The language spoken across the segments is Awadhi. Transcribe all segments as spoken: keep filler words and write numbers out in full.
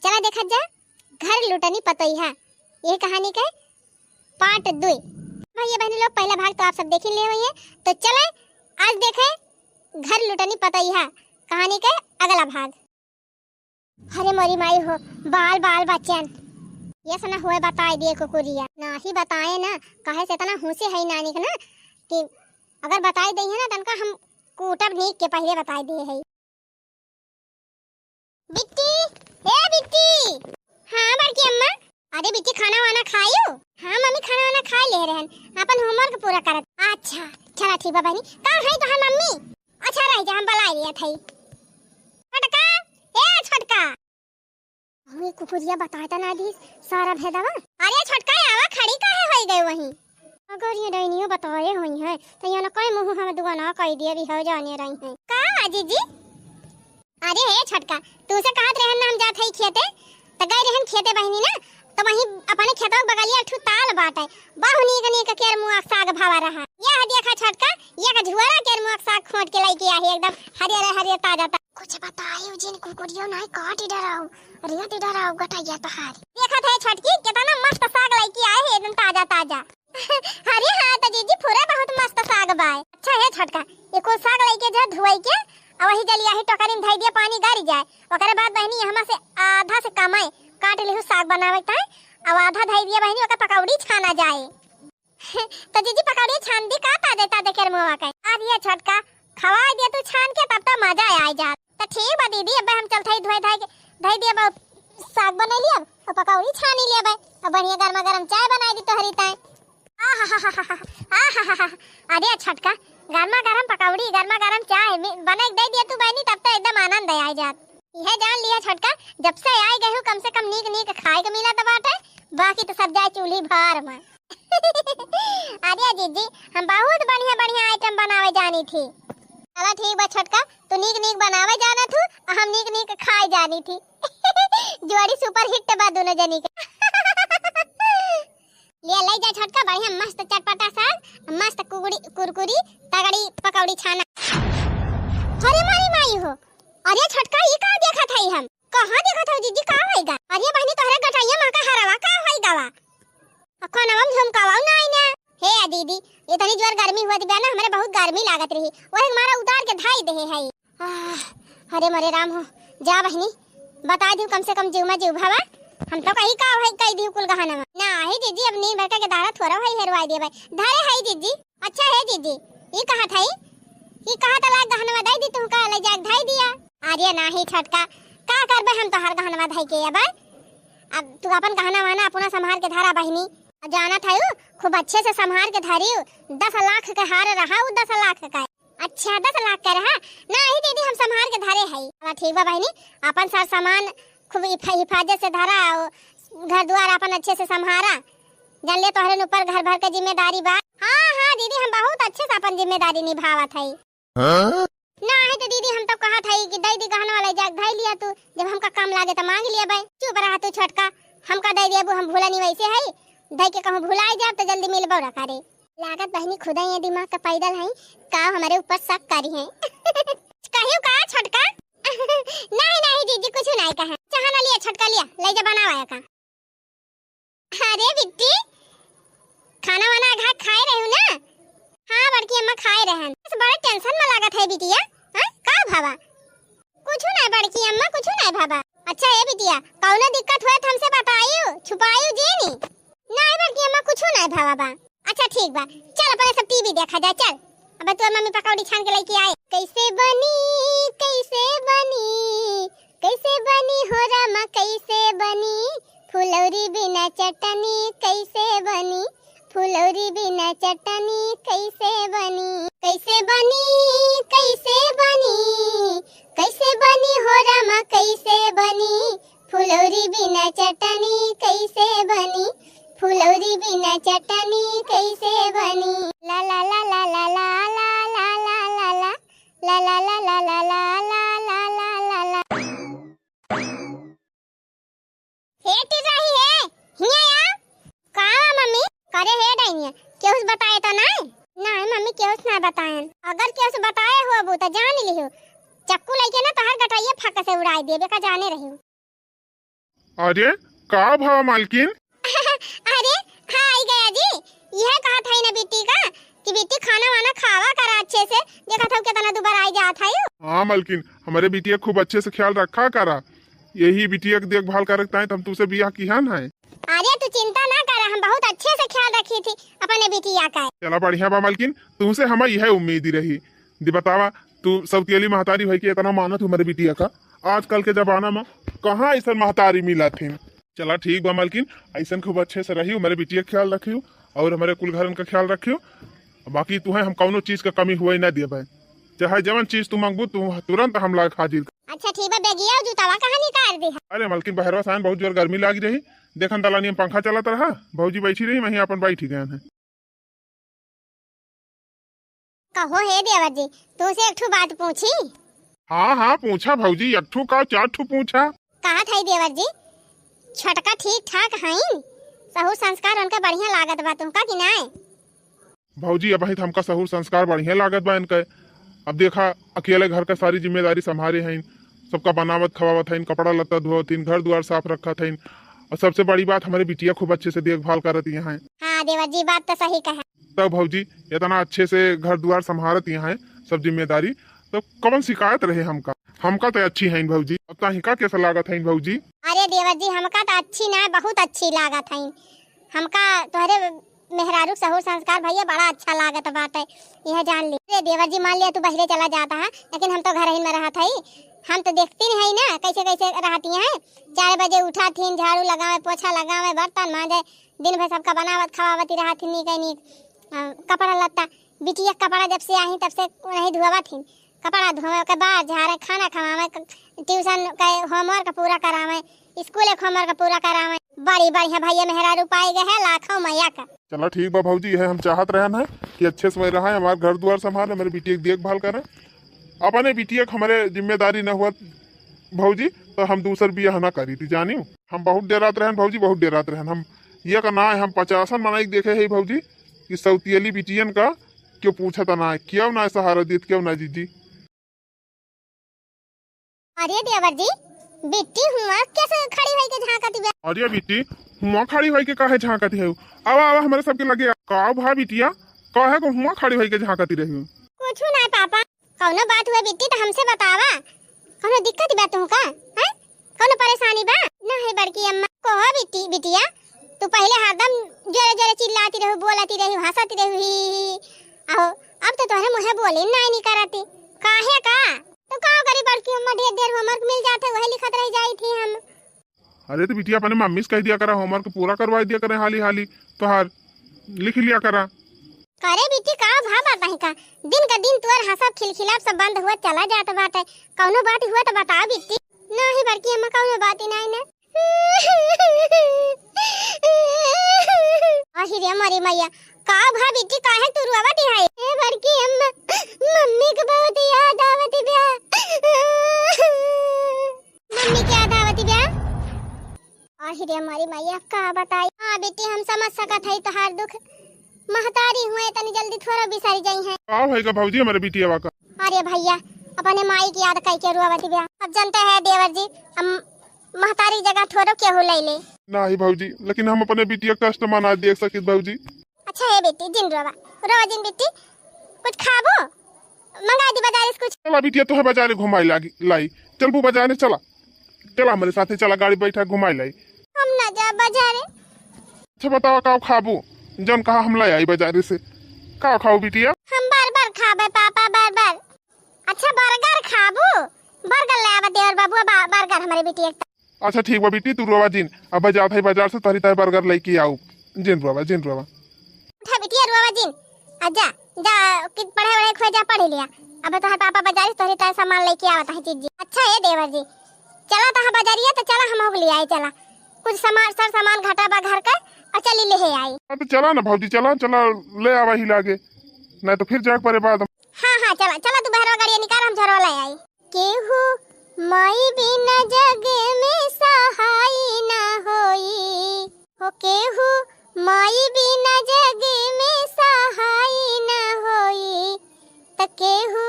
चला देखत जा घर लुटनी पतोइहा, ये कहानी के part दुई। भैया बहनी लोग, पहला भाग तो आप सब देखी ले हुई है, तो चले आज देखे घर लुटनी पतोइहा कहानी के अगला भाग। अरे मोरी माई हो, बाल बाल बच्चन, ये सना हुए बताए दिए कुकुरिया, ना ही बताए ना, काहे से इतना हुसे है नानी के ना कि अगर बताए दे है ना तनका हम कूटब नीक के पहले बताए दिए है। बिट्टी, ए बिट्टी। हाँ बड़की अम्मा। अरे बिट्टी, खाना वाना खायू? हाँ मम्मी, खाना वाना खाए ले रहन, अपन homework पूरा करत। अच्छा, चला ठीक बा बहनी। का है तोहार मम्मी? अच्छा रह जा, हम बुलाए लिया थई। छोटका, ए छोटका। अहो, ये कुकुरिया बताए त ना दी सारा भेदवा। अरे छोटका, आवा, खड़ी काहे होई गए वहीं? अगर ये डैनियो बताए होई है, तो ये ना कई मुँह हम दुआ ना कई दिए भी हो जाने रही है। का बा जीजी? अरे हे छोटका, तू से कहत रहन ना हम जात हई खेते, त गए रहन खेते बहिनी ना, त वहीं अपने खेतवा के बगलिया एक ठू ताल बाटे, बहु नीक नीक केरमुआ के साग भावा रहा। यह देखा छोटका, यह झुआरा केरमुआ के साग खोट के लइके आए, एकदम हरियर हरियर ताजा ताजा। कुछ बताई जिन कुकुरियो नाई काट डराऊ, अरे डराऊ गटैया तोहारी। देखत है छोटकी, कितना मस्त साग लइके आए है, एकदम ताजा ताजा। अरे हाँ, त जीजी, फुरे बहुत मस्त साग बाय। अच्छा हे छोटका, एको साग लइके जा धुआई के, आ वही जलिया ही टोकरी में धई दिया, पानी गारी जाए। ओकरे बाद बहिनी, यहाँ से आधा से कमाए काट लिहू साग बनावे के ताई, अब आधा धई दिया बहिनी, ओकर पकौड़ी छाना जाए। त जीजी, पकौड़ी छान दी का ताजे ताजे केरमुआ के? अरे छोटका, खवाई दिया तू छान के, तब तो मजा आ जात। त ठीक बा दीदी, अब हम चलत हई धोए धाए के, धई दिया बा, साग बनाई लिया, अब पकौड़ी छानी लिया बा, अब बढ़िया गर्मा गर्म चाय बनाई दी तोहरी ताई। आहाहाहा, आहाहाहा। अरे छोटका, गर्मा गर्म पकौड़ी, गर्मा गर्म चाय बनाई दे दिया तू बहनी, तब तो एकदम आनंद आ जात। यह जान लिया छोटका, जब से आए गए हूँ कम से कम नीक नीक खाए के मिला तो बाटे, बाकी तो सब जाए चूल्ही भार में। अरे जीजी, हम बहुत बढ़िया बढ़िया item बनावे जानी थी। चला ठीक बा छोटका, तू नीक नीक बनावे जाना थू, हम नीक नीक खाए जानी थी। जोड़ी super hit बा दोनों जनी के। ले ले जा छोटका, बढ़िया मस्त चटपटा साग, मस्त कुगड़ी, कुरकुरी, तगड़ी पकौड़ी छाना। अरे मारी माई हो, अरे छोटका, ई का देखत हई हम? कहाँ देखत हऊ जीजी, का होई गा? अरे बहनी, तोहरे गटैया मा का हरवा का होई गावा? आ कोनवा में झुमकावा ना आई ना। हे आ दीदी, इतनी जोर गर्मी हुआ दिबा ना, हमरे बहुत गर्मी लागत रही, वही मारा उतार के धाई देहे हई। आह, अरे मरे राम हो, जा बहनी, बता दियो कम से कम जीव मा जीव भावा। हम तो कही का भाई कह दियो कुल गहनवा। ना ही जीजी, अब नींद भर के दारा थोड़ा भाई हेरवाई दिए भाई। धरे हई जीजी। अच्छा हे जीजी, ई कहा था ई? ई कहा था लाग गहनवा दई दी तुमका, ले जाके धाई दिया। अरे नाही छोटका, का करबे हम तोहार गहनवा धाई के अब? अब तू अपन गहना वहना अपना संभाल के धरा बहिनी। आ जाना था यू, खूब अच्छे से संभाल के धरियो। दस लाख के हार रहा उ, दस लाख का। अच्छा, दस लाख का रहा? नाही दीदी, हम संभाल के धरे हई। चला ठीक बा बहिनी, अपन सर सामान खूब हिफ-, हिफाजत से धरा, और घर दुआर अपन अच्छे से संभारा। जान ले तोहरे ऊपर घर भर के जिम्मेदारी बा। हाँ, हाँ दीदी, हम बहुत अच्छे से अपन जिम्मेदारी निभावत हई। हाँ? नाही तो दीदी, हम तो कहत हई कि दई दी गहनवा, ले जाके धई लिया तू, जब हमका काम लागे तो मांग लिया बे। चुप रहा तू छोटका, हमका दई देबू, हम भूला नहीं वैसे हई, धई के कहूँ भुलाई जाब तो जल्दी मिलबो ना करे। लागत बहिनी खुदा ये दिमाग का पैदल हई, का हमरे ऊपर शक करी हैं। कहियो का छोटका? नाही, नाही जीजी, कुछ नाही कहे। चाह ना लिया छोटका, लिया, ले जा बनावा का। अरे बिट्टी, खाना वाना घा खाए रहू ना? हाँ बड़की अम्मा, खाए रहन। बस बड़ा tension में लागत है बिटिया। हाँ, का भावा? कुछ ना बड़की अम्मा, कुछ ना भावा। अच्छा ए बिटिया, कौनो दिक्कत होए तो हमसे बतायू, छुपायू जे नी। नहीं बड़की अम्मा, कुछ ना भावा बा। अच्छा ठीक बा, चल अपने सब टीवी देखा जाए, चल। अब तू मम्मी पकौड़ी छान के लेके आए। कैसे बनी, कैसे बनी, कैसे बनी हो रामा, कैसे बनी? फुलौरी बिना चटनी कैसे बनी? फुलौरी बिना चटनी कैसे बनी? कैसे बनी, कैसे बनी, कैसे बनी हो रामा, कैसे बनी? फुलौरी बिना चटनी कैसे बनी? फुलौरी बिना चटनी कैसे बनी? ला ला ला ला। हे टिर्राही हे, हियाँ आ। का मम्मी? करे हे डैनिया, केहू से बताए तो नाय? नाय मम्मी, केहू से ना बताएन। अगर केहू से बताए होबू तो जान लिहू, चक्कू लेके ना तोहार गटैया फक से उड़ाई देबे का जाने रही। अरे, का भवा मालकिन? अरे, हाँ, आई गया जी। यह कहत हई ना बिट्टी का कि बिट्टी खाना वाना खावा करा अच्छे से, देखत हऊ केतना दुबराई जात हई। हाँ मालकिन, हमरे बिटिया खूब अच्छे से ख्याल रखा करा, यही बिटिया के देखभाल करे के ताई त हम तुसे बियाह किहन है। अरे तू चिंता ना करा, हम बहुत अच्छे से ख्याल रखी थी अपने बिटिया का। चला बढ़िया बा मालकिन, तुमसे हमार यह उम्मीद ही रही। दे बतावा, तू सौतियली महतारी होई के इतना मानत हऊ हमरे बिटिया का, आजकल के जमाना में कहाँ ऐसन महतारी मिलत हिन। चला ठीक बा मालकिन, ऐसन खूब अच्छे से रहियो, हमरे बिटिया के ख्याल रखियो और हमरे कुल घरन का ख्याल रखियो। बाकी तुहे हम कौनो चीज का कमी हुए ना देबे, चाहे जवन चीज तू मांगबू तू तुरंत हम लाके हाजिर। अच्छा ठीक बा, बेगिया और जूतावा कहाँ निकाल दे? अरे मालकिन, बहरवा सायन बहुत जोर गर्मी लागी रही, देखन दलानी में पंखा चलत रहा, भौजी बैठी रही, वहीं अपन बैठी गयन है। कहो हे देवर जी, तुमसे एक ठो बात पूछी? हाँ हाँ पूछा भौजी, एक ठो का चार ठो पूछा। कहत हई देवर जी, छोटका ठीक ठाक हईन, सहूर संस्कार उनका बढ़िया लागत बा तुमका कि नाय? भौजी अबहिं त हमका सहूर संस्कार बढ़िया लागत बा इनके। अब देखा, अकेले घर का सारी जिम्मेदारी संभारे हईन, सबका बनावत खवावत हईन, कपड़ा लत्ता धोवत हईन, घर दुआर साफ रखत हईन, और सबसे बड़ी बात हमरे बिटिया खूब अच्छे से देखभाल करत यहाँ है। हाँ देवर जी, बात तो सही कहा। तब भौजी इतना अच्छे से घर दुआर संभारत यहाँ है, सब जिम्मेदारी, तो कौन शिकायत रहे हमका? हमका तो अच्छी हईन भौजी, अब ताही का कैसा लागत हईन भौजी? अरे देवर जी, हमका तो अच्छी ना, बहुत अच्छी लागत हईन। हमका तोहरे मेहरारू सहूर संस्कार भैया बड़ा अच्छा लागत बाटे, यह जान ली। अरे देवर जी, मान लिया तू बहरे चला जाता है, लेकिन हम तो घर ही में रहत हई, हम तो देखती नहीं है ना कैसे कैसे रहती हैं। चार बजे उठा थीन, झाड़ू लगावे, पोछा लगावे, बर्तन मांजे, दिन भर सबका बनावत खवावत ही रहत ही नीक नीक। अ, कपड़ा लत्ता, बिटिया के कपड़ा जब से आई तब से नहीं धोवत ही, कपड़ा धोवे के बाद झाड़े, खाना खवावे, क-, ट्यूशन के होमवर्क पूरा करावे, स्कूल के होमवर्क पूरा करावे। बड़ी बढ़िया भैया मेहरारू पाई गए है लाखों मया का। चला ठीक बा भौजी, यह हम चाहत रहन है कि अच्छे से रहा, हमार घर दुआर संभाले, मेरे बिटिया की देखभाल करे, अपने बिटिया के हमारे जिम्मेदारी न हुआ भौजी, तो हम दूसर बियाह ना करी थी, जानियो। हम बहुत डेरात रहन भौजी, बहुत डेरात रहन। हम ये का ना है, हम पचासन मनाई देखे है भौजी, कि सौतियली बिटियन का क्यों पूछत ना है, क्यों ना सहारा देत, क्यों ना जीजी। अरे देवर जी, बिट्टी हुआ कैसे खड़ी होई के झांकत बा? अरे बिट्टी, हुआ खड़ी होई के काहे झांकत है? आवा, आवा, हमारे सबके लगे आ। का भा बिटिया, काहे को हुआ खड़ी होई के झांकत रही? कुछ ना पापा, कौनो बात हुए बिट्टी तो हमसे बतावा, कौनो दिक्कत बा तुमका, हैं? कौनो परेशानी बा? ना है बड़की अम्मा। कहो बिट्टी, बिटिया, तू पहले हरदम जोरे जोरे चिल्लाती रहू, बोलती रहू, हंसती रहू, ही, ही, ही। अहो, अब तो तोहरे मुँहे बोली नाई नहीं करती। काहे का? तो का करी बड़की अम्मा, ढेर ढेर होमवर्क मिल जाते, वही लिखत रह जाई थी हम। अरे तो बिटिया अपने मम्मी से कह दिया करा, होमवर्क पूरा करवा दिया करे हाली हाली, तोहार लिख लिया करा। करे बिट्टी, का भा बताई का, दिन का दिन तोर हंसब खिलखिलाब सब बंद हुआ चला जात बाटे। कौनो बात हुआ तो बताओ बिट्टी। नहीं बड़की अम्मा, कौनो बात ही नहीं ना। आही रे मोरी मैया, का भा बिट्टी, काहे तू रोवत है? ए बड़की अम्मा, मम्मी के बहुत याद आवत बा। मम्मी के याद आवत बा? आही रे मोरी मैया, का बताई। हाँ बिट्टी, हम समझ सकत हई तोहार दुख। महतारी हुए तनी जल्दी थोड़ा बिसर जाई हैं। का भई का भौजी हमारे बिटिया का? अरे भैया, अपने माई की याद कई के रोवत बा। अब जानते हैं देवर जी, हम महतारी जगह थोड़ो केहू ले ले। नाही भौजी, लेकिन हम अपने बिटिया कष्ट मना देख सकित भौजी। अच्छा हे बेटी, जिन रोवा, रोवा जिन बेटी, कुछ खाबो? मंगा दी बाजारे से कुछ। चला बिटिया, तोहे बाजारे घुमाई लागी, लाई। चलबू बाजारे, चला। चला हमारे साथे, चला, गाड़ी बैठा, घुमाई लाई। हम ना जा बाजारे। अच्छा बतावा, का खाबू? जौन कहा हम लाई आई बाजारे से। का खाऊ बिटिया? हम बर्गर खाबे पापा, बर्गर। अच्छा बर्गर खाबू? बर्गर ले आवा देवर बाबू, बा-, बर्गर हमारे बिटिया के। अच्छा ठीक बा बिटी, तू रोवा जिन, अब जात है बाजार से तोहरी ताई बर्गर लेके आऊ। जिन रोवा, जिन रोवा। उठा बिटिया रोवा जिन, आ जा, जा कि पढ़े वढ़े खोए जा, पढ़ लिया। अब तोहर पापा बाजार से तोहरी ताई सामान लेके आवत है चीज। अच्छा ए देवर जी, चला तहाँ बाजारिया तो चला हम हो लिया चला। कुछ सामान, सर सामान घटा बा घर का, और चली ले आई। हाँ तो चला ना भौजी, चला, चला ले आवा ही लागे, नहीं तो फिर जाके परे बाद। हाँ हाँ चला, चला तू बहरवा गाड़िया निकाल, हम झरवा ले आई। केहू माई बिना जग में सहाय ना होई, हो केहू माई बिना जग में सहाय ना होई, त केहू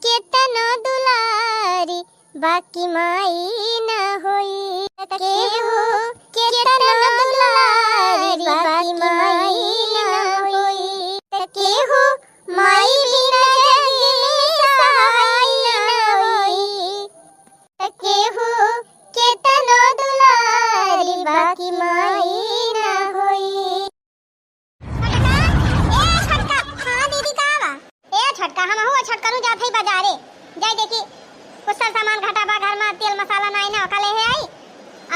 केतनो दुलारी बाकी माई ना होई, त त केहू केतनो दुलारी बाकी माई ना होई। त केहू माई बिना जग में सहाय ना होई। त केहू केतनो दुलारी बाकी माई ना होई। छोटका, ए छोटका, हाँ दीदी, का बा? ए छोटका, हमहू छोटकनू जात हई बाजारे। जाई देखी, कुछ सर सामान घटा बा घर में, तेल मसाला नाई ना, ओका लेहे आई।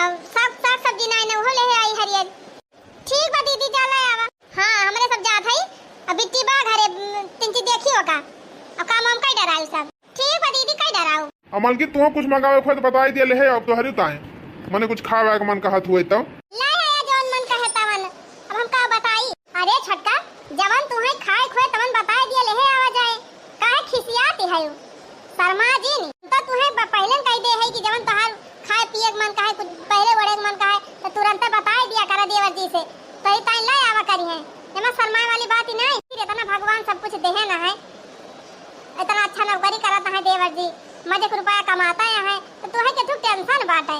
अब साग, साग सब्जी नाई ना, उहो लेहे आई हरियर। ठीक बा दीदी, जा ले आवा। हाँ, हमरे सब जात हई। अब बिट्टी बा घरे, उम, तिनची देखी ओका। अब काम हम कई डराई सब। ठीक बा दीदी, कई डराऊ। अ मलकिन, तुहूँ कुछ मंगावे के होए त बताई दिया, लेहे आउब तोहरी ताई। मने कुछ खाए वाए के मन कहत हुए त। ले है जौन मन कहे तवन, अब हम का बताई। अरे छोटका, जवन तुहे खाए के होए तवन बताई दिया, लेहे आवा जाए। काहे खिसियाती है? शर्मा जिन, त तुहे ब-, पहिले न कही दे है कि जवन तोहार खाए पिए के मन कहे, कुछ पहले ओढ़े के मन कहे, त तुरंते बताई दिया करा देवर जी से, तोहरी ताई ले आवा करी है। एमा शर्माए वाली बात ही नहीं। फिर इतना भगवान सब कुछ देहे ना है। इतना अच्छा नौकरी करत है देवर जी, मजे के रुपया कमाता है, तो तुहे के तू tension बाटे।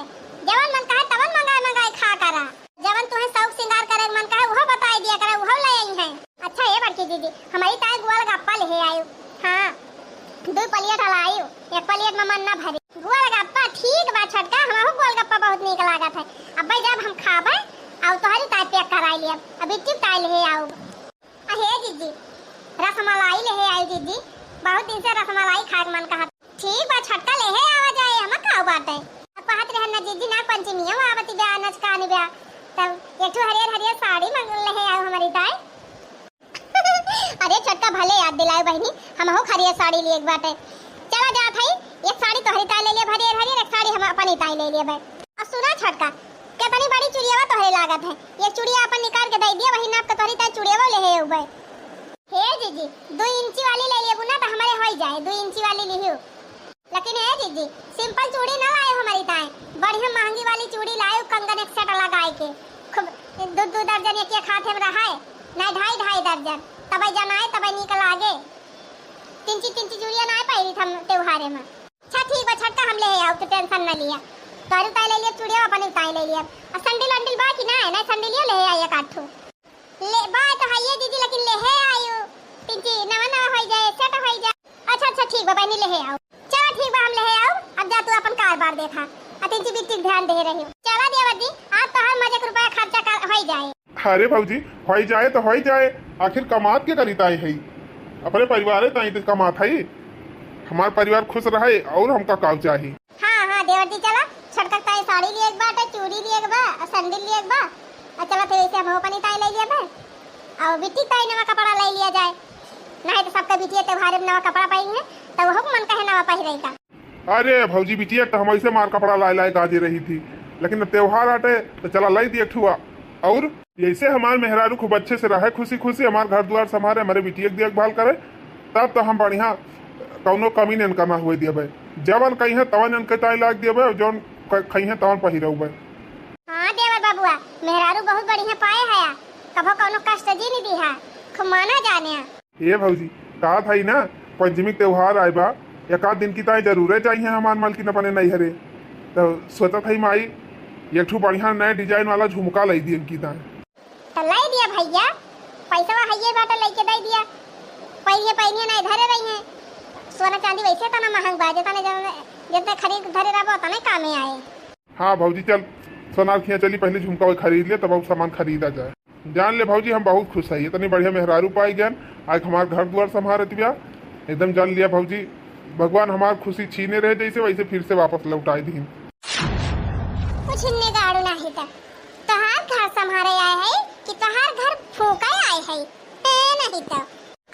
जवन मन कहे तवन मंगाए मंगाए खा करा। जवन तुहे शौक सिंगार करे के मन कहे उहो बताई दिया करा, उहो ले आई है। अच्छा ए बड़की दीदी, हमरी ताई गोलगप्पा लेहे आयु। हाँ, दुई plate लाई आयु, एक plate में मन ना भरे। गोलगप्पा ठीक बा छोटका, हमहू गोलगप्पा बहुत नीक लागत है। अब्बे जब हम खाबे, आउ तोहरी ताई pack कराई लियब, अभी टिप ताई लेहे आउब। अहे जीजी, रसमलाई लेहे आई जीजी, बहुत दिन से रसमलाई खाए के मन कहत। ठीक बा छोटका, लेहे आवा जाए, हम का बाटे। अब कहत रहन ना जीजी, नाग पंचमी आवती बा, नचकानी बा, तब एक ठो हरियर हरियर साड़ी मंग लेहे आउ हमरी ताई। अरे छोटका, भले याद दिलाए बहिनी, हमहू हरियर साड़ी लिए के बाटे। चला जात हई, एक साड़ी तोहरी ताई ले लेब हरियर हरियर, एक साड़ी हम अपनी ताई ले लेब। और सुना छोटका, कितनी बड़ी चुड़ियावा तोहरे लागत है, एक चुड़िया अपन निकाल के दे दिया, वही नाप के तोहरी ताई चुड़ियावा लेहे अउबे। हे जीजी, दो इंची वाली ले लेबू ना तो हमारे होई जाए, दो इंची वाली लिहियो। लेकिन हे जीजी, simple चूड़ी ना लाए हमरी ताई, बढ़िया महंगी वाली चूड़ी लाए, कंगन एक set लगाए के, खूब दो दो दर्जन एक एक हाथे में रहाए, नहीं ढाई ढाई दर्जन, तबे जनाए तबे नीक लागे। तिनची तिनची चूड़िया ना पहिरी हम त्योहारे में। अच्छा ठीक बा छोटका, हम लेहे आउब, तू tension ना लिया। तोहरी ताई ले लिया चूड़िया, अपनी ताई ले लिया। आ sandal वंडल बा कि ना है? नहीं sandal ले आई एक आध ठो। ले बा तो हइये दीदी, लेकिन लेहे आयु। तिनची नवा नवा होई जाए, set होई जाए। अच्छा अच्छा ठीक बा बहिनी, लेहे आउब। चला ठीक बा, हम लेहे आउब। अब जा तू अपन कारबार देखा, आ तिनची बिट्टी के ध्यान दे रही। चला देवर जी, आज तोहार मजे के रुपया खर्चा कर होई जाए। अरे भौजी, होई जाए तो होई जाए, आखिर कमात के करी ताई है, अपने परिवारे ताई तो कमात है। हमार परिवार खुश रहे और हमका काउ चाही। हाँ हाँ देवर जी, चला छोटका ताई साड़ी लिए एक बाटे, चूड़ी लिए एक बा, और sandal लिए एक बा, और चला थे वैसे हम अपनी ताई ले लिया बा, और बिट्टी ताई नवा कपड़ा ले लिया जाए, नहीं तो सबका बिटिया त्योहार में नवा कपड़ा पहनी है, तो वह मन कहे नवा पहिरे का। अरे भौजी, बिटिया तो हम ऐसे मार कपड़ा लाए लाए गाजे रही थी, लेकिन अब त्योहार आटे तो चला लाई दिए ठुआ। और जैसे हमार मेहरारू खूब अच्छे से रहे, खुशी खुशी हमार घर दुआर संभारे, हमारे बिटिया के देखभाल करे, तब तो हम बढ़िया कौनो कमी नहीं करना हुए दियबे। जवन कही है तवन इनके ताई लाग दियबे, और जौन क-, कही है तवन पहिरउबे। हाँ देवर बबुआ, मेहरारू बहुत बढ़िया पाए है, कभो कौनो कष्ट जी नहीं दी है, खूब माना जाने। ए भौजी, कहत हई ना, पंचमी त्योहार आए बा, एक आध दिन की ताई जरूरे चाहिए हमार मालकिन अपने नैहरे। तो सोचत हई माई, एक ठो बढ़िया नए design वाला झुमका लाई दियन की ताई। तो लाई दिया भैया, पैसा हइये बाटे, लेके दे दिया। पहिने पहिने नहीं धरे रही हैं। सोना चांदी वैसे तना महंग बा, जितने जन-, जितने खरीद धरे रहबो, उतने कामे आए। हाँ भौजी, चल सोनार खिया चली, पहले झुमका वही खरीद ले, तब और सामान खरीदा जाए। जान ले भौजी, हम बहुत खुश है, इतनी बढ़िया मेहरारू पाई गयन, आज हमार घर दुआर संभारत बिया। एकदम जान लिया भौजी, भगवान हमार खुशी छीने रहे जैसे, वैसे फिर से वापस लौटाई दी। कुछ इन्ने गाड़ू नाही त तोहार घर संभारे आए है कि तोहार घर फूके आए है? ए नहीं तो।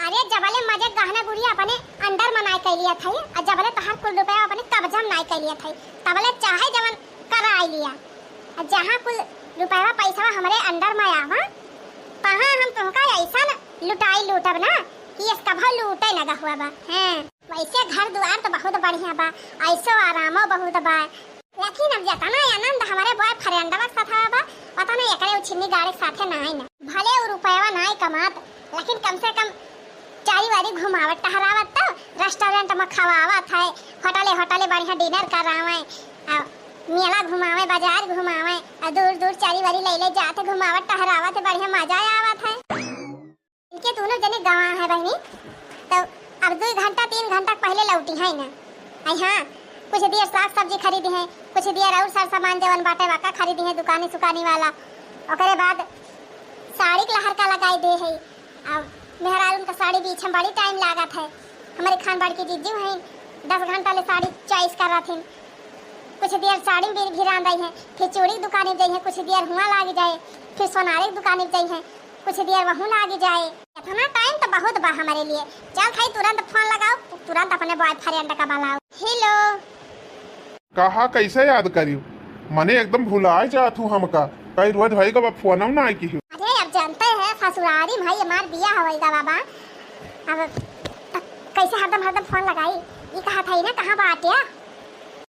अरे जबले मजे गहना गुड़िया अपने under में नाय कर लिया था, और जबले तोहार कुल रुपया अपने कब्जा में नाय कर लिया था, तबले चाहे जवन कराई लिया। और जहाँ कुल रुपया पैसा हमरे under में आवा, तहाँ हम तुमका ऐसा न लुटाई लूटब ना कि इस कभो लूटे न हुआ बा। हैं, वैसे घर दुआर तो बहुत बढ़िया बा, ऐसो आरामो बहुत बा, लेकिन अब जतना आनंद हमरे boyfriendवा के साथ बा, ओतना एकरे उछिन्नी गाड़े के साथे नाई ना। भले उ रुपयवा नाई कमात, लेकिन कम से कम चारी वारी घुमावत टहरावत तो, restaurant में खवावत है, होटले होटले बढ़िया dinner करावे, आ मेला घुमावे, बाजार घुमावे, और दूर दूर चारी वारी ले ले जात है, घुमावत टहरावत है, बढ़िया मजा आवत है। इनके दोनों जने गवा है बहनी, तो अब दो घंटा तीन घंटा पहले लौटी है ना। आई हाँ, कुछ देर साग सब्जी खरीदी है, कुछ देर और सर सामान जवन बाटे वाका खरीदी है दुकानी सुकानी वाला। ओकरे बाद साड़ी के लहर का लगाई दे है। अब मेहरारून का साड़ी बीच में बड़ी टाइम लागत है। हमारे खान बड़की जीजू हैं, दस घंटा ले साड़ी चॉइस करत हैं। कुछ देर साड़ी में भी भिरान रही है, फिर चूड़ी की दुकान में जाई है, कुछ देर हुआ लाग जाए, फिर सोनारे की दुकान में जाई है, कुछ देर वहूँ लाग जाए। इतना टाइम तो बहुत बा हमारे लिए। चल भाई, तुरंत फोन लगाओ, तुरंत अपने बॉयफ्रेंड का बुलाओ। हेलो। कहा, कैसे याद करियो? मने एकदम भुलाए जात हूँ हमका। कई रोज भाई का फोन ना आई की हो। अरे, अब जानते हैं ससुरारी में हमार बिया होई गा बाबा। अब त-, कैसे हरदम हरदम फोन लगाई? ई कहा था ना, कहाँ बाटिया?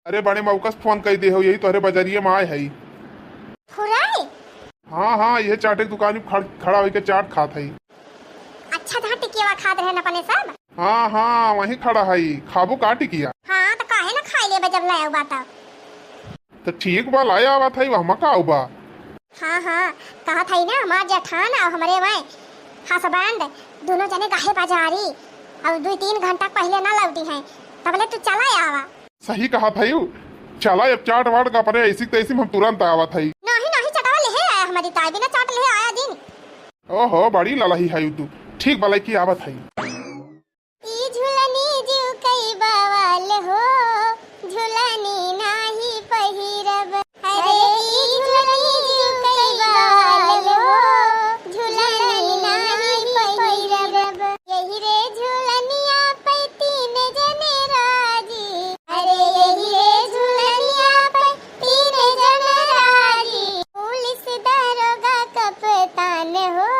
अरे, बड़े मौका से फोन कई दे हो, यही तोहरे बजरिया में आए हई। फुराई? हाँ, हाँ, ये चाटे की दुकान में खड़-, खड़ा होके चाट खात हई। अच्छा, जहाँ टिकिया खात रहे न अपने सब? हाँ, हाँ, वहीं खड़ा हई। खाबू का टिकिया? हाँ, तो काहे ना खाई लेबे जब ले आऊ बा तब। तो ठीक बा, ले आवत हई, वहमा का आऊ बा? हाँ, हाँ, कहत हई ना, हमार जेठान और हमरे वह हसबैंड दोनों जने गए बाजारी और दो तीन घंटा पहले ना लौटी हैं, तबले तू चला आवा। सही कहत हई, चला अब चाट वाट का अपने ऐसी तैसी में हम तुरंत आवत हई। नहीं, नहीं, चटवा ले आया हमारी ताई, बिना चाट ले आया दिन। ओहो, बड़ी ललही हई तू। ठीक बा, लइके आवत हई। ई झुलनी जीव कई बवाल हो, झुलनी नाही पहिरब। अरे ई झुलनी जीव कई बवाल हो, झुलनी नाही पहिरब। यही रे झुलनिया पे तीन जने राजी। अरे यही रे झुलनिया पे तीन जने राजी। पुलिस दरोगा कप्तान हो,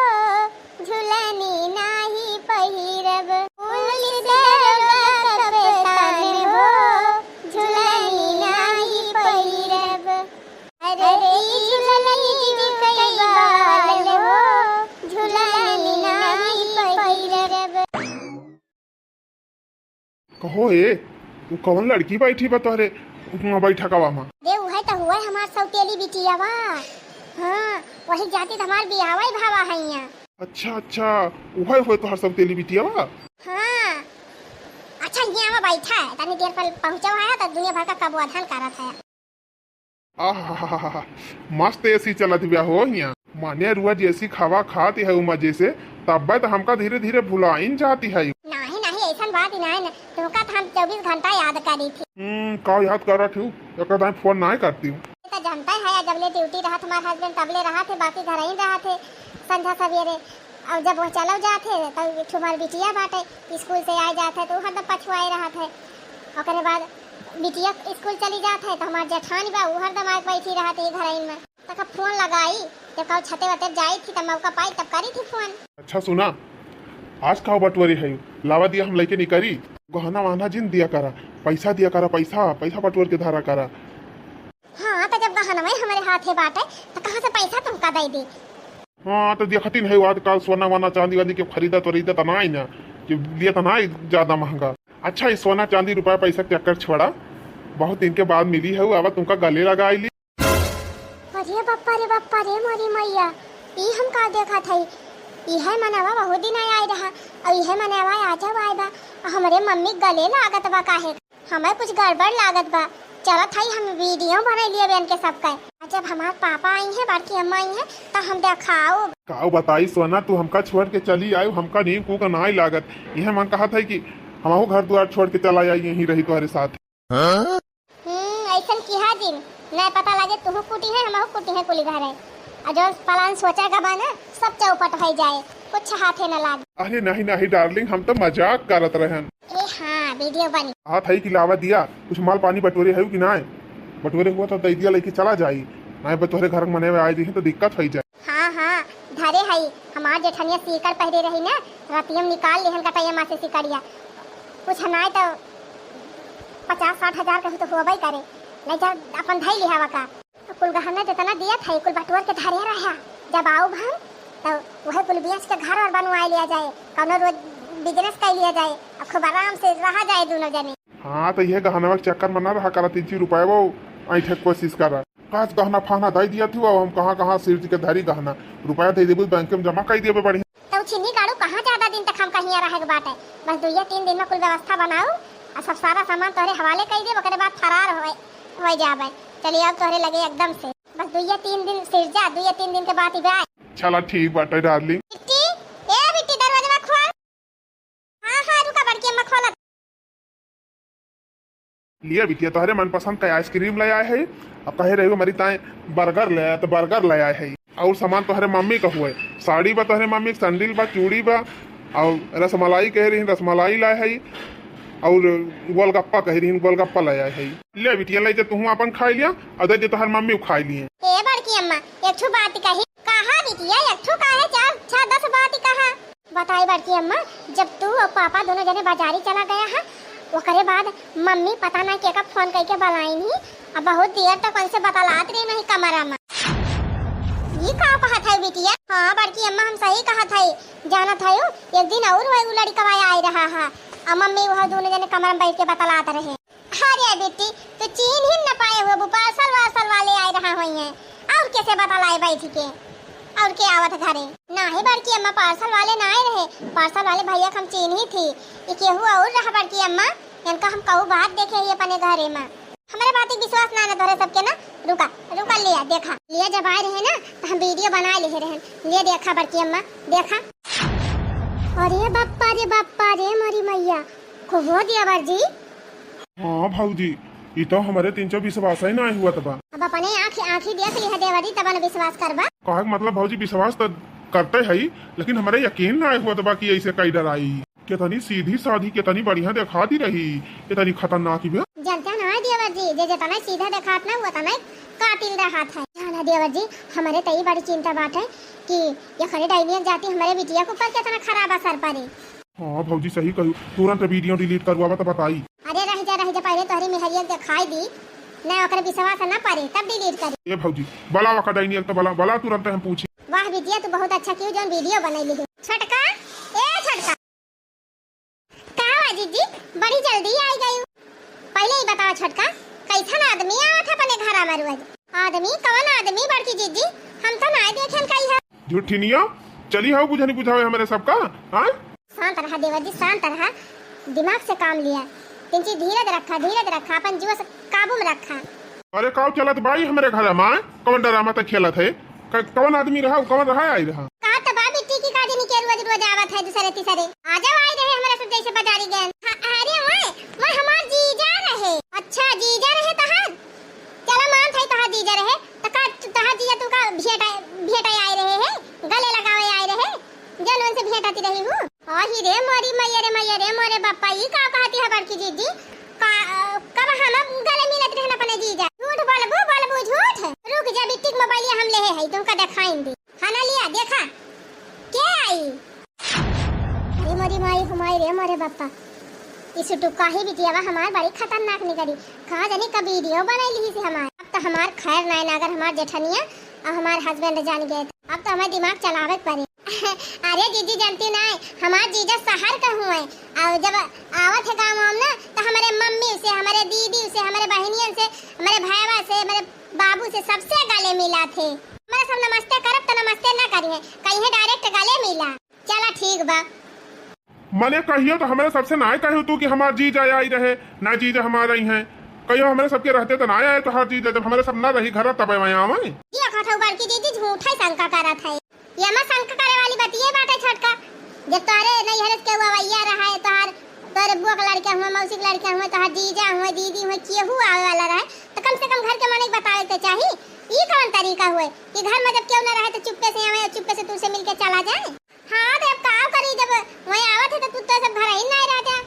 झुलनी नाही पहिरब। पुलिस दरोगा कप्तान हो, झुलनी नाही पहिरब। अरे ई झुलनी जीव कई बवाल हो, झुलनी नाही पहिरब। कहो ए, उ कवन लड़की बैठी बा तोहरे उहाँ बैठकवा मा? दे उहे तो हुए हमार सौतेली बिटियावा। हाँ, वही जाति त हमार बियावा भावा है यहाँ। अच्छा, अच्छा, उहे हुए तोहर सौतेली बिटियावा? हाँ। अच्छा, यहाँ में बैठा है, तनी देर पर पहुँचा है तो दुनिया भर का कबुआ धान करत है। आहा, मस्त एसी चलत बिया हो हियाँ। माने रोज एसी खावा खात है उ मजे से, तब्बे त हमका धीरे धीरे भुलाइन जाती है। नाही, नाही, ऐसन बात ही नाही न। तुमका त हम चउबीस घंटा याद करी थी। हम्म, का याद करत हूँ? एक दाई फोन नाही करती हूँ। त जनता है, जबले ड्यूटी रहत हमार हस्बैंड तबले रहत है, बाकी घर ही रहत है संझा सवेरे। और जब वो चलो जात है, तब एक ठो हमार बिटिया बाटे, स्कूल से आए जात है, तो वो हरदम पछुआए रहत है। ओकरे बाद बिटिया स्कूल चली जात है, तो हमार जेठानी बा, वो हरदम आके बैठी रहत है घरइन में। तक फोन लगाई, जब कहो छते वते जाई थी, तब मौका पाई, तब करी थी फोन। अच्छा सुना, आज का बटोरे है, लावा दिया हम लेके निकरी, गहना वहना जिन दिया करा, पैसा दिया करा, पैसा, पैसा बटोर के धारा करा। हाँ, तो जब गहनवे हमरे हाथे बाटे, तो कहाँ से पैसा तुमका दे दी? हाँ, तो देखती नहीं, आजकल सोना वोना, चांदी वांदी के खरीदा तो रहीदा तो नाई ना, कि लिए तो नाई ज्यादा महंगा। अच्छा, ये सोना चांदी रुपया पैसा के चक्कर छोड़ा, बहुत दिन के बाद मिली है, अब तुमका गले लगा ली। अरे बप्पा रे बप्पा रे मोरी मैया, ई हम का देखत हई? इहे मनवा बहुत दिन आए रहा, और इहे मनवा आजब आए बा, और हमरे मम्मी गले लागत बा काहे? हमें कुछ गड़बड़ लागत बा। चलत हई हम वीडियो बनैली अब इनके सबके। आ जब हमार पापा आई हैं, बड़की अम्मा आई हैं, त हम देखाउब। काउ बताई सोना, तू हमका छोड़ के चली आयु, हमका नीक ऊक नाई लागत। इहे मन कहत है कि हमहू घर दुआर छोड़ के चला आई, यहीं रही तोहरे साथ। हम्म, ऐसन किहा जिन, नहीं पता लगे तुहू कुटी है, हमहू कुटी है कुली घरे। आ जौन प्लान सोचा का बा ना, सब चौपट हो जाए, कुछ हाथे न लागे। अरे नहीं, नहीं डार्लिंग, हम तो मजाक करत रहन। ए हाँ, वीडियो बनी। हाथ है कि लावा दिया, कुछ माल पानी बटोरे है कि नाय? बटोरे हुआ तो दे दिया, लेके चला जाई। नाय बटोरे घर में मने आए दी तो दिक्कत हो जाए। हाँ, हाँ, धरे हई, हमार जेठनिया सीकर पहरे रही ना, रतिया में निकाल लिहन कटैया मा से सिकड़िया। कुछ नाय तो पचास साठ हजार कहीं तो होबे करे, ले जा अपन धई लिहावा का। कुल गहना जितना दिया था, कुल बटोर के धरे रहा, जब आउब हम, तो वह कुल बेच के घर और बनवाए लिया जाए, कौनो रोज बिजनेस कर लिया जाए, अब खूब आराम से रहा जाए दोनों जने। हाँ, तो यह गहनवा के चक्कर में ना रहा करा, तीन चार रुपया वो ऐंठे के कोशिश करा। काच गहना फहना दइ दिया थी, अब हम कहाँ कहाँ सिरज के धरी गहना, रुपया दइ देबू, बैंक में जमा कइ देबे बढ़िया। तो छिन्नी काढ़ू कहाँ ज्यादा दिन तक हम कहिया रहे के बाटे, बस दुइये तीन दिन में कुल व्यवस्था बनाऊ और सब सारा सामान तोहरे हवाले कइ देब, ओकरे बाद फरार हो, हो जाबे। चलिए अब तोहरे लगे एकदम से, बस दुइये तीन दिन सिरजा, दुइये तीन दिन के बाद ही बे। चला ठीक बाटे डार्लिंग। बिट्टी, ए बिट्टी, दरवाजा खोल। हाँ, हाँ, रुका बड़की अम्मा, खोलत। लिया बिटिया, तोहरे मनपसंद का आइसक्रीम ले आए है। अब कहे रहे हमारी ताए बर्गर ले आए, तो बर्गर ले आए है। और सामान तोहरे मम्मी का हुए, साड़ी बा तोहरे मम्मी के, सैंडल बा, चूड़ी बा, और रसमलाई कहे रही, रसमलाई लाए है, और गोलगप्पा कहे रही, गोलगप्पा ले आए है। ले बिटिया, ले जा, तू अपन खाई लिया, और दे दे तोहर मम्मी को खाई लिए। ए बड़की अम्मा, एक ठो बात कही, कहा बिटिया, एक ठो काहे चार, छह, दस बात कहा? बताई बड़की अम्मा, जब तू और पापा दोनों जने बाजारी चला गया है, ओकरे बाद मम्मी पता ना केका फोन करके बुलाइन ही, अब बहुत देर तक उनसे बतलात रही नहीं कमरा में। ये का कहत है बिटिया? हाँ बड़की अम्मा, हम सही कहत है। जानत है, एक दिन और वह लड़कवा आए रहा है, और मम्मी वह दोनों जने कमरा में बैठ के बतलात रहे। अरे बिट्टी, तू चीन्ही न पाए हुए, वो पार्सल वार्सल वाले आए रहा हुई हैं। और कैसे बतलाए बैठ के? और के आवत घरे? नाही बड़की अम्मा, पार्सल वाले ना आए रहे, पार्सल वाले भैया के हम चीन्ही थी। ये केहू और रहा बड़की अम्मा, इनका हम कहू बात देखे ही अपने घरे में। हमारे बात एक विश्वास ना है तोहरे सबके ना। रुका, रुका, लिया देखा, लिया जब आए रहे ना तो हम वीडियो बना ले रहे। लिया देखा बड़की अम्मा, देखा। अरे बप्पा रे बप्पा रे मोरी मैया, कहो देवर जी। हाँ भौजी, ई तो हमरे तीन चार विश्वास ही ना हुआ तबा। अब अपने आँख, आँखी देख लिहा देवर जी, तब न विश्वास करबा। कहे के मतलब भौजी, विश्वास तो करते हई, लेकिन हमरे यकीन ना हुआ तबा कि ऐसे कई डराई। कितनी सीधी साधी, कितनी बढ़िया दिखा दी रही, कितनी खतरनाक भी। जनता ना देवर जी, जे जितना सीधा दिखात ना, वो उतना कातिल रहत है। जाना देवर जी, हमरे तई बड़ी चिंता बात है कि ये खरे डाइनियन जाती हमरे बिटिया के ऊपर कितना खराब असर पड़े। हाँ भौजी, सही कहू, तुरंत वीडियो डिलीट करवावा तो बताई। अरे रह जा, रह जा, पहले तोहरी मेहरिया के दिखाई दी, ना ओकरे विश्वास ना पड़े, तब डिलीट करी। ए भौजी, बला वका डाइनियल तो बला, बला तुरंत हम पूछी। वाह बिटिया, तू बहुत अच्छा कियो जौन वीडियो बनैली है। छोटका, ए छोटका। का हुआ जीजी, बड़ी जल्दी आई गई। पहले ही बताओ छोटका, कैसन आदमी आवत है अपने घरा में रोज? आदमी? कौन आदमी बड़की जीजी? हम तो ना देखेन कई है। झूठिनिया, चली हो बुझनी बुझावे हमरे सबका, हाँ? शांत रहा देवर जी, शांत रहा, दिमाग से काम लिया। किंची धीरज रखा, धीरज रखा, अपन जीव से काबू में रखा। अरे काव चलत बाई हमरे घर में, कौन ड्रामा तक खेलत है? क-, कौन आदमी रहा, कौन रहा आई रहा? का त बा बिट्टी की का जनी के रोज रोज आवत है दूसरे तीसरे। आ जाओ आई रहे हमारे सब जैसे बाजारी गए। हाँ, अरे ओए, ओए हमार जीजा रहे। अच्छा जीजा रहे तहार? चला मान था तहार जीजा रहे। त का तहार जीजा तुमका भेंटा, भेंटा आए रहे हैं? गले लगावे आए रहे? जौन उनसे भेंटाती रही हूँ। आही रे मोरी मैया रे मैया रे मोरे बापा, ई का कहती है बड़की जीजी? का, कब हम गले मिलत रहन अपने जीजा? झूठ बोलबू, बोलबू झूठ। रुक जा बिट्टी के मोबाइलिया हम लेहे हई, तुमका देखाइन दे। खाना लिया, देखा। के आई? अरे मोरी माई, हमाई रे मोरे बापा। ई सुटुका ही बिटियावा हमार बड़ी खतरनाक निकली। कहाँ जानी कब वीडियो बनाई ली से हमार। अब तो हमार खैर नाय ना, अगर हमार जेठनिया और हमार हस्बैंड जान गए तो। अब तो हमें दिमाग चलावे के पड़ी। अरे जीजी जानती ना, हमार जीजा शहर का हुए, और जब आवत है गाँव वाम ना, तो हमारे मम्मी से, हमारे दीदी से, हमारे बहनियन से, हमारे भैया से, हमारे बाबू से, सबसे गले मिला थे। हमारे सब नमस्ते करब तो नमस्ते ना करिए, कहीं डायरेक्ट गले मिला। चला ठीक बा। मने कहियो तो हमरे सबसे ना कहियो तू कि हमार जीजा आई रहे, ना जीजा हमार आई हैं। कहियो हमरे सबके रहते तो ना आए तोहार जीजा, जब हमरे सब ना रही घर तबे वहीं आवे। ये कथा बड़की जीजी झूठा ही शंका करत है। ये में शंका करे वाली बात ये बात है छोटका, जब तोहरे नैहर के वो अवैया रहा है, तोहार, तोहरे बुआ के लड़का हुआ, मौसी के लड़का हुआ, तोहार जीजा हुआ, दीदी हुआ, केहू आवे वाला रहे तो कम से कम घर के माने बतावे के चाही। ई कौन तरीका हुए कि घर में जब केहू ना रहे तो चुप्पे से आवे और चुप्पे से तुमसे मिलके चला जाए? हाँ, तो अब का करी, जब वहीं आवत है तो तू तो सब घर ही ना रहते,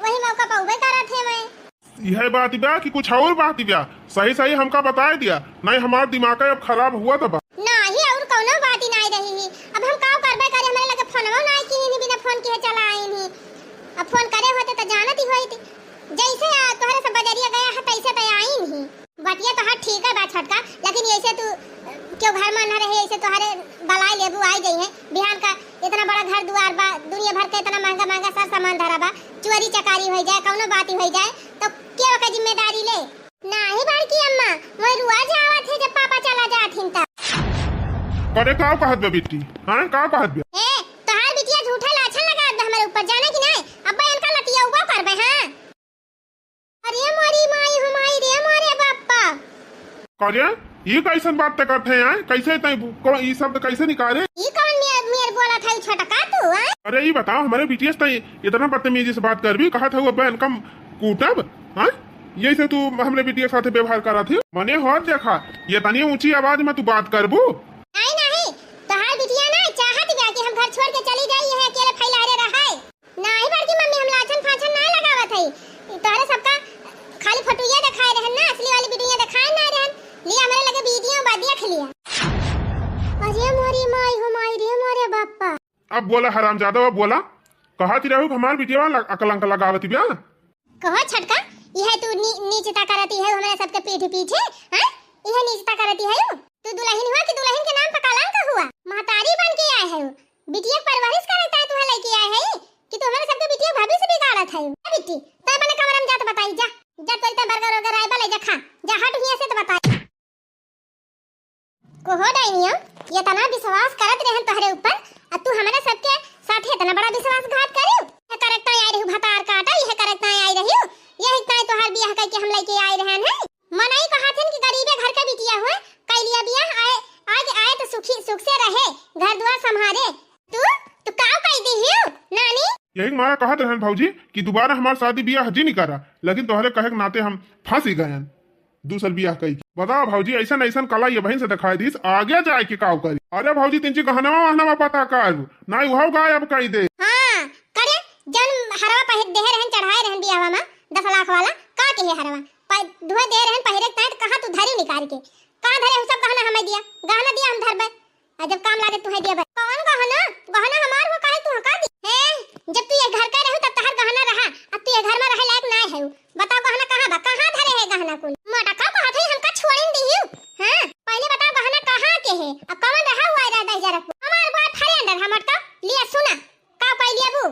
वही मौका पौबे करत है मैं। यह बात बा कि कुछ और बात बा? सही सही हमका बताए दिया, नहीं हमार दिमाग अब खराब हुआ तो बा। नहीं, और कौनो बात ही नहीं रही ही। अब हम का करबे करे, हमारे लगे फोनवा नहीं की ही, बिना फोन के चला आई नहीं। अब फोन करे होते तो जानत ही होती। जैसे आ, तोहरे सब बजरिया गया है, तैसे तो आई नहीं। बतिया तोहार ठीक है बा छोटका, लेकिन ऐसे तू, अ, केहू घर में ना रहे, ऐसे तोहरे बलाए लेबू आई जाई है। बिहान का इतना बड़ा घर दुआर बा, दुनिया भर के इतना महंगा महंगा सर सामान धरा बा, चोरी चकारी हो जाए, कौनो बात ही हो जाए, तो के ओकर जिम्मेदारी ले? नाही बड़की अम्मा, वही रुआ जावत है, जब अरे का कहत बा बिट्टी? हाँ, का कहत बा? ए, तोहार बिटिया झूठा लाछन लगावत बा हमरे ऊपर, जाने कि नहीं? अब्बे इनका लतियौबो करबे, हाँ। अरे मोरी माई हो माई रे, मोरे बापा। अरे, ई कैसन बात ते करत है, हैं? कैसे तै को-, ई शब्द कैसे निकाले? ई कौन मेर, मेर बोलत है छोटका तू, हैं? अरे, ई बताओ, हमरे बिटिया से तै इतना बदतमीजी से बात करबी? कहत है अब्बे इनका कूटब, हैं? यही से तू हमरे बिटिया के साथे व्यवहार करत है? मने होत देखा, ये तनी ऊंची आवाज में तू बात करबू? नहीं, नहीं, तोहार बिटिया ना चाहत बा कि हम घर छोड़ के चली जाई, यही अकेले फैलारे रहे। नाही बड़की मम्मी, हम लाछन फाछन नाही लगावत हई। तोहरे सबका खाली फोटुइया देखाए रहन ना, असली वाली वीडियो देखाए ना रहन। लिया हमरे लगे वीडियो बा, देख लिया। अरे मोरी माई हो माई रे मोरे बापा। अब बोला हरामजादा, अब बोला। कहत रहू कि हमार बिटिया लग-, कलंक लगावत बिया। कहो छोटका, यह तू नी-, नीचता करती है हमरे सबके पीठ पीछे, हैं? यह नीचता करती है यू? तू दुलहिन हुआ कि दुलहिन के नाम पर कलंक हुआ? महतारी बन के आए है यू। बिटिया के परवरिश करे ताई तुहे लइके आए है कि तू हमरे सबके बिटिया के भविष्य बिगाड़त है। ए बिट्टी, तै अपने कमरा में जात बताई, जा। जा तोरी तै बर्गर वर्गर आए बा, ले जा खा। जा हट हियां से तो बताई। कहो डाइनिया, ये तना विश्वास करत रहन तोहरे ऊपर, आ तू हमरे सबके साथ इतना बड़ा विश्वासघात करियो? ये करत ताई आई रही भतार काटा, ये करत ताई आई रही, यही ताई तोहार बियाह करके हम लइके आए रहन है। मनई कहत हन कि गरीबे घर के बिटिया हुए, कइ लिया बियाह, आए, आज आए तो सुखी, सुख से रहे, घर द्वार संभारे। तू, तू का कइ दी हियो, नानी? यही मारा कहत रहन भौजी कि दोबारा हमार शादी बियाह जिन करा, लेकिन तोहरे कहे के नाते हम फंसी गयन। दूसर बियाह कइ के। बताओ भौजी, ऐसन, ऐसन कला ये बहिन से दिखाई दीस, आगे जाए के काव करी? अरे भौजी, तिनची गहनवा वहनवा पता कर, नाई उहव गायब कइ दे। हाँ, करे, जौन हरवा पहिर देहे रहन, चढ़ाए रहन बियाहवा में, दस लाख वाला, का के है हरवा? प-, धुए दे रहन पहिरे के ताई, त कहाँ तू धरी निकाल के? कहाँ धरे हो सब गहना हमें दिया? गहना दिया हम धरबे। आ जब काम लागे तुहे दिया बे। कौन गहना? गहना हमार हो काहे तू हका दी? हे, जब तू ये घर का रहू तब तहर गहना रहा, अब तू ये घर में रहे लायक ना है। बताओ गहना कहाँ बा? कहाँ धरे है गहना कुल? मोटा का कहत है हमका छोड़िन दिहियो? हाँ, पहले बताओ गहना कहाँ के है? अब कौन रहा हुआ है दादा इजारा को? हमार बॉयफ्रेंड है मोटा। लिया सुना, का कइ लिया बू?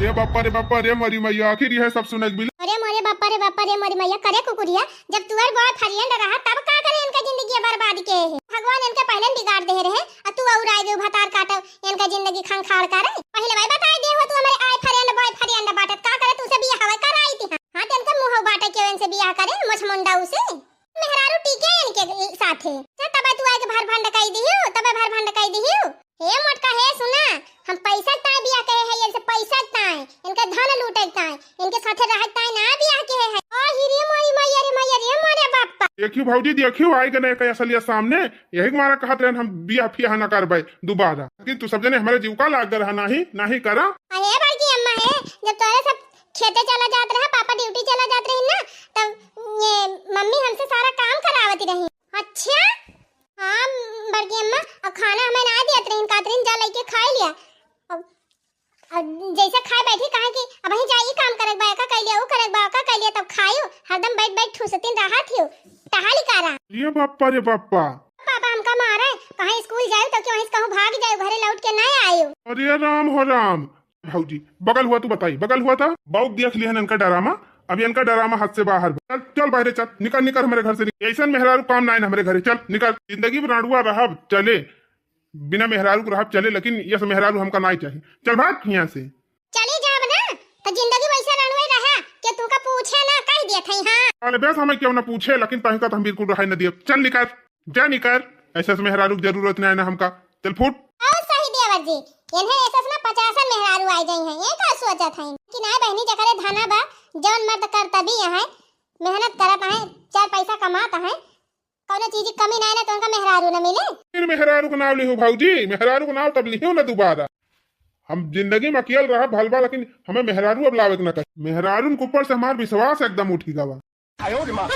रे बापा रे बापा रे मोरी मैया, आखिर यह सब सुने के मिले। अरे मोरे बापा रे बापा रे मोरी मैया, करे कुकुरिया, जब तुअर बॉयफ्रेंड रहा तब का करे इनका जिंदगी बर्बाद के है? भगवान इनके पहले बिगाड़ दे रहे, आ तू और आए गए भतार काटो, इनका जिंदगी खंखाड़ करे। पहले भाई बताए दे हो तू हमारे आए फ्रेंड बॉयफ्रेंड बाटत का करे, तू से बियाह हवे कराई थी। हाँ, तो इनका मुंह बाटे क्यों इनसे बियाह करे, मुछ मुंडा उसे। मेहरारू टीके इनके साथे। अच्छा, तबे तू आके भर भंड कई दिहियो, तबे भर भंड कई दिहियो। हे मोटका, हे सुना, हम पैसा ताय बियाह कहे है, इनसे पैसा ताय, इनका धन लूटे ताय, इनके साथे रहे ताय ना बियाह कहे है। ओ ही रे मोरी मैया रे मैया रे मोरे बापा। देखियो भौजी, देखियो, आई गने का असलियत सामने, यही मारा कहत रहन हम बियाह फियाह ना करबे दोबारा। लेकिन तू सब जने हमारे जीव का लाग रहा, नाही, नाही करा। अरे बड़की अम्मा है, जब तोरे सब खेते चला जात रहा, पापा ड्यूटी चला जात रही ना, तब ये मम्मी हमसे सारा काम करावती रही। अच्छा? हाँ, बड़की अम्मा, अब खाना हमें ना दियत रही, कहत रही, "जा लइके खाई लिया।" अब, अब जैसे खाए बैठी, कहा कि, "अब वहीं जा, ई काम करे के बा, का कइ लिया, ऊ करे के बा, का कइ लिया," तब खायू, हरदम बैठ बैठ ठूसतीन रहा थियू, टहली कारा। ये बाप्पा रे बाप्पा। पापा हमका मारे, कहा स्कूल जायू तो क्यों वहीं से कहूँ भाग जायू, घरे लौट के ना आयू। अरे राम हो राम। भौजी, बगल हुआ तू बताई, बगल हुआ था। बहुत देख लिहन इनका डरामा, अब इनका डरामा हद से बाहर बा। चल, चल बाहरे चल, निकल, निकल हमारे घर से, निकल। ऐसन मेहरारू काम ना है ना हमारे घरे, चल, निकल। जिंदगी में राड़ुआ रहब, चले, बिना मेहरारू के रहब, चले, लेकिन ये सब मेहरारू हमका ना चाहिए। चल भाग यहाँ से। चली जाब ना, तो जिंदगी वैसे राड़ुआ रहा, कि तुमका पूछे ना, कह दिया था, हाँ। अरे बस हमें क्यों ना पूछे, लेकिन तहीं का तो हम बिल्कुल रहे न दिए। चल निकल। जा निकर, ऐसे से मेहरारू के जरूरत नहीं है ना हमका। चल फुट। और सही देवर जी, इन्हें ऐसे से ना पचासन मेहरारू आ जाई हैं, ये का सोचत हैं कि ना बहनी जकरे धना बा, जौन मर्द कर तभी यहाँ मेहनत करत हैं, चार पैसा कमात हैं, कौनो चीज की कमी नहीं ना तो उनका मेहरारू न मिले। फिर मेहरारू का नाम लिहो भौजी, मेहरारू का नाम तब लिहो ना दोबारा। हम जिंदगी में अकेल रहा भलवा, लेकिन हमें मेहरारू अब लावे के ना कर। मेहरारू के ऊपर से हमार विश्वास एकदम उठी गवा। आयो रे माँ।